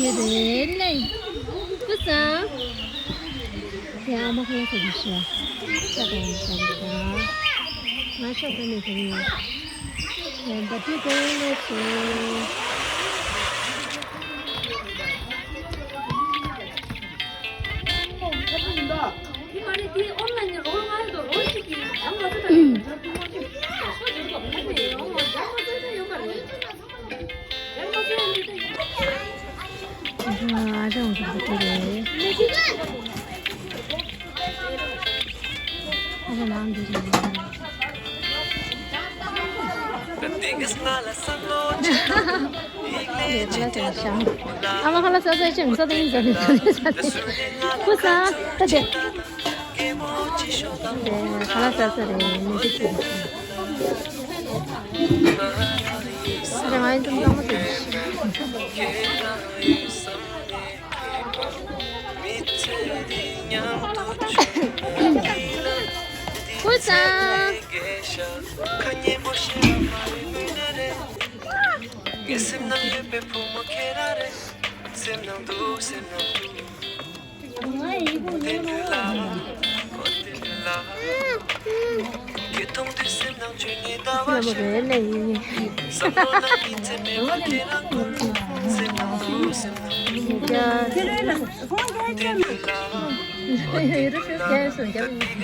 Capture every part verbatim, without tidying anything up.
ཡོད་རེད་ལེ། ཀུ་སང་། ཡ་ཨ་མ་ཁ་ལག་ཟ་གི་ཤ། ཤ་དང་ཤ་རེད་ད། ང་ཤ་ཟ་ནས་ཟ་གི་ཡོད། ཡ་ད་དུས་གང་ལ་ཚོ། ཨ་མ་ཁ་ལག་ཟ་ཟ་ཅིང་ཟ་དེ་ཡིན་ཟ་དེ་ཟ་དེ་ཟ་དེ་ཀུ་སང་ད་དེ། ཁ་ལག་ཟ་ས་རེད་མི་འདུག་ཟེར། ཨ་རེ་ང་ཡིན་ཙམ་གཙང་མ་དེ། ཀུ་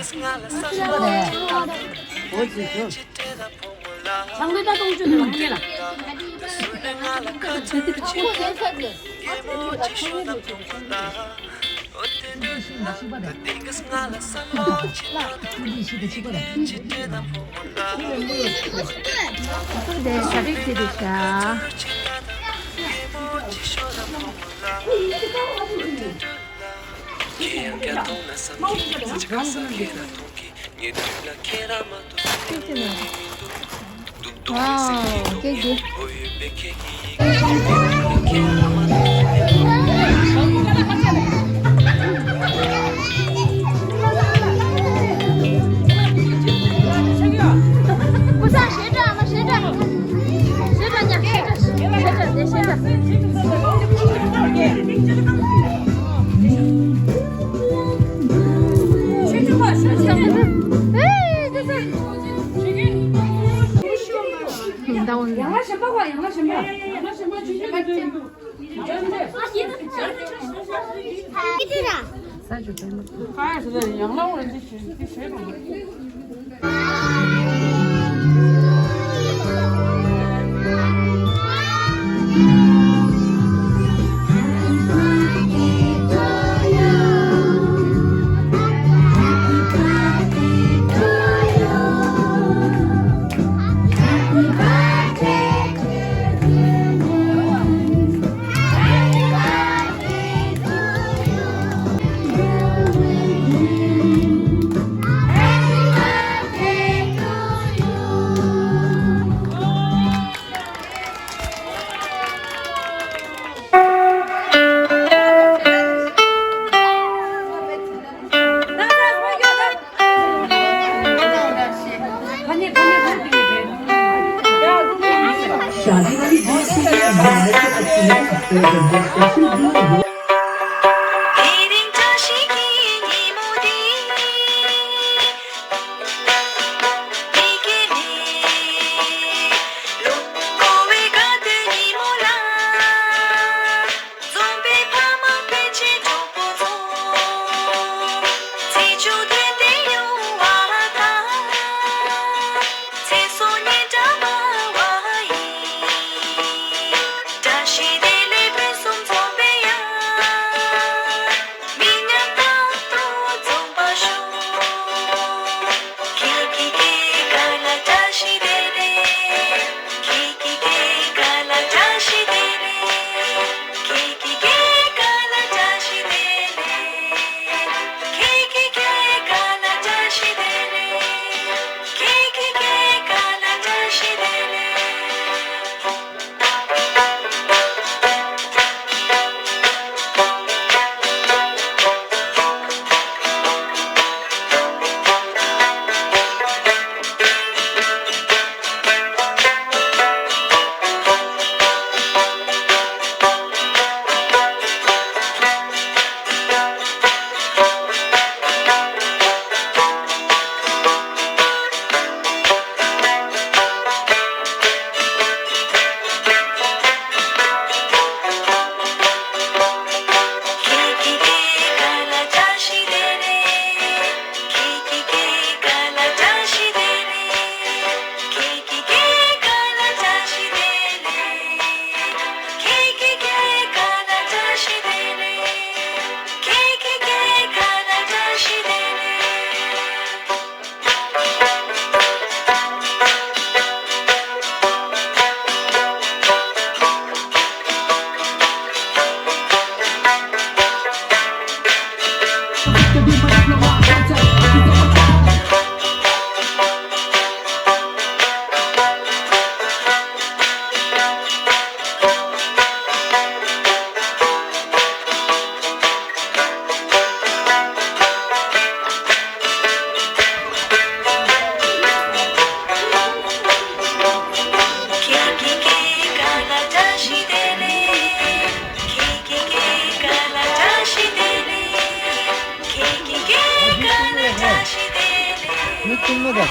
སང་། ཝའོ། ཀེག་འདི། ཀུ་སང་ཞེ་དྲག་མ་ཞེ་དྲག་ཞེ་དྲག་ཉ་ཞེ་དྲག་ཞེ་དྲག་དེ་ཞེ་དྲག་མི་ཐུང་མོ་དང་།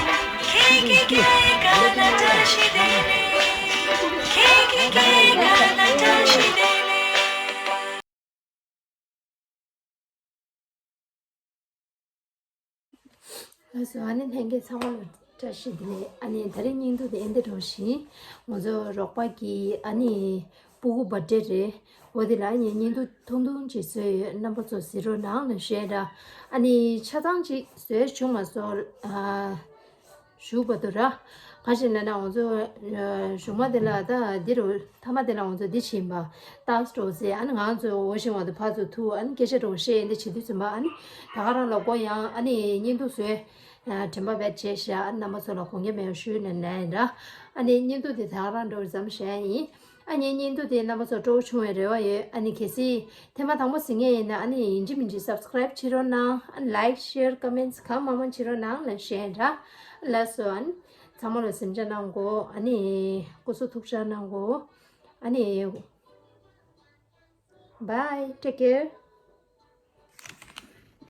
ལགས་སོ། ཨ་ནི་ལྷན་རྒྱས་ཚང་མ་ལ་བཀྲ་ཤིས་བདེ་ལེགས། ཨ་ནི་ད་རེས་བརྙན་ཐུང་དེ་ཨེ་འདི་འགྲོ་བཞིན། ང་ཚོ་རོགས་པ་གི་ཨ་ནི་སྤུ་གུ་བར་ཐི་ཌེ་རེད། འོ་དེ་ལ་ཨ་ནི་བརྙན་ཐུང་ཐུང་ཐུང་ཅིག་བཟོས་ཡོད། རྣམ་པ་ཚོ་གཟིགས་རོགས་གནང་ལ་ཞུ་ཡ་འདྲ། ཨ་ནི་ཆ་ཚང་ཅིག་བཟོས་བྱུང་མ་སོང་། ཨ། ཞུ་བ་དུ་ར། ག་ཞིག་ན་ན་ང་ཚོ་གཞུག་མ་དེ་ལ་ད་འདི་རུ་མཐའ་མ་དེ་ལ་ང་ཚོ་འདི་བྱིན་པ་ཏག་སྤྲོ་ཟེ། ཨ་ནི་ང་ཚོ་འོ་ཞིང་བ་དུ་ཕ་ཚོ་ཐུ་ཨ་ནི་སྐད་ཆ་འགྲོ་བཤད་འདི་བྱེད་དུས་ཙམ་པ། ཨ་ནི་ད་ག་རང་ལ་གོ་ཡང་ཨ་ནི་བརྙན་ཐུང་བཟོས། དྲན་པ་བེད་བྱས་ཤག་ཨ་ནི་རྣམ་པ་ཚོ་ལ་དགོངས་འགལ་མེད་པ་ཞུས་ནས་ལན་ར། ཨ་ནི་བརྙན་ཐུང་དེ་ད་ག་རང་འགྲོ་བརྩམས་བཞག་ཡིན། ཨ་ནི་བརྙན་ཐུང་དེ་རྣམ་པ་ཚོ་སྤྲོ་བོ་བྱུང་བའི་རེ་བ་ཡོད། ཨ་ནི་གལ་སྲིད་ཐེངས་མ་དང་པོ་གཟིགས་མཁན་ཡིན་ན་ཨ་ནི་ཡིན་གཅིག་མིན་གཅིག་སབ་སི་ཀ་རེབ་བྱེད་རོགས་གནང་། ཨ་ནི་ལའིག་ཤེར་ཀོ་མེན་ཊི་གང་མང་མང་བྱེད་རོགས་གནང་ལ་ཞུ་ཡིན་ར། ལགས་སོ། ཨ་ནི་ཚང་མ་ལ་གཟིམ་འཇག་གནང་གོ། ཨ་ནི་སྐུ་གཟུགས་ཐུགས་ཅག་གནང་གོ། ཨ་ནི་bye, take care.